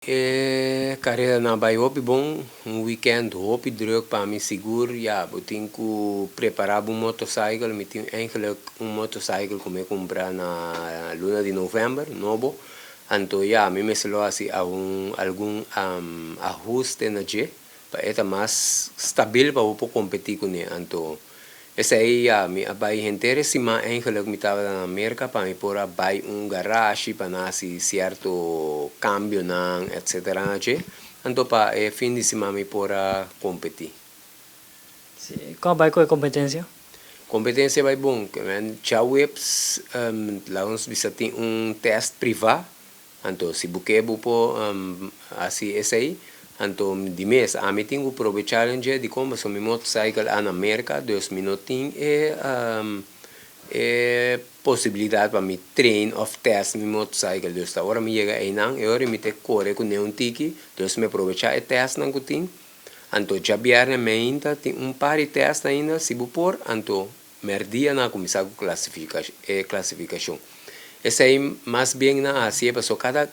E karera nan a bai hopi bon, un weekend hopi druk pa mi sigur, ya bo tin ku prepara bo motorcycle, mi tin eigenlijk un motorcycle ku mi a kumpra na luna di november nobo, anto ya mi mester lo hasi algun ahuste na dje pa e ta mas stabil pa bo por kompetí kuné, anto Esei ya, mi a bai henter e siman eigenlijk mi tabata na Merka pa mi por a bai un garashi pa nan hasi sierto kambionan etcetera na dje, anto pa e fin di siman mi por a kompetí. Sí, kon a bai ku e kompetensia? Kompetensia bai bon, djaweps laga nos bisa tin un tèst privá. Anto si bo ke bo por hasi esei, anto di mes ami tin ku probechá den dje dikon pasobra mi motorcycle a na Merka dus mi no tin e e posibilidat pa mi train òf tèst mi motorcycle dus ta ora mi yega einan e ora mi ta kore kuné un tiki dus mi a probechá e tèstnan ku tin anto djabièrnè meinta tin un par di tèst ainda si bo por anto Merdia nan a kuminsá ku e klasifikashon. Esei mas bien nan a hasié pasobra kada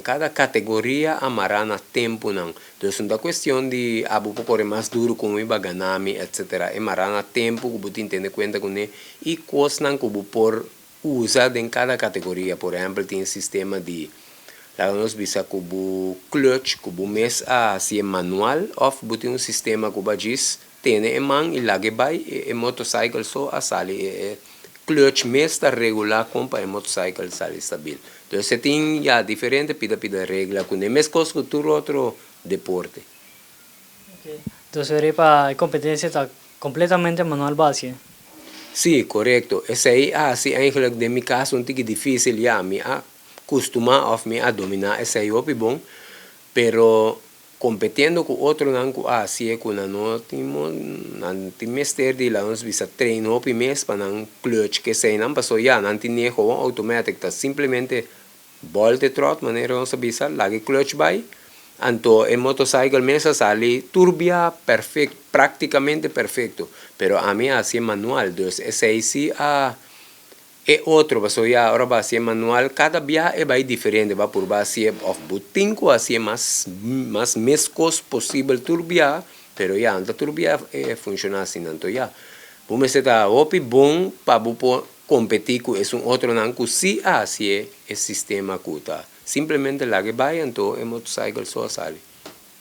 kada kategoria a mará na tempunan. Dus no ta kuestion di abo por kore mas duru ku mi ba gana mi etsetera. E mará na tempu ku bo tin tene kuenta kuné i kosnan ku bo por usa den kada kategoria. Por ehèmpel tin sistema di laga nos bisa ku bo clutch ku bo mes a hasié manual òf bo tin un sistema ku bo a djis Tene e man y lag'e bay, e motorcycle so a sali, e clutch mes ta regula con pa e motorcycle sali stabil. Entonces e tin ya diferente pida pida regla cu ne mescos cu tur otro deporte. Ok, entonces riba e competencia ta completamente manual base. Sí, corecto. Esey a haci eigenlijk den mi caso un tiki dificil ya, mi a custuma of mi a domina esey hopi bon, pero Competiendo cu otronan cu a hacié cu nan no tin nan tin mester di laga nos bisa train hopi mes pa nan clutch keseynan paso ya nan tin ne gewoon automatic ta simplemente bolte trot manera nos a bisa laga e clutch bay anto e motorcycle mes a sali tur bia perfect practicamente perfecto pero ami a hacié manual dus esey si a E otro, pasobra ya ora bo hasié manual kada bia e bai diferente, bo a purba hasié òf bo tin ku hasié mas mas meskos posibel tur bia, pero ya no ta tur bia e funshoná asina. Anto ya, bo mester ta hopi bon pa bo por kompetí ku esun otronan ku sí a hasié e sistema ku ta simplemente laga e bai anto e motorcycle so a sali.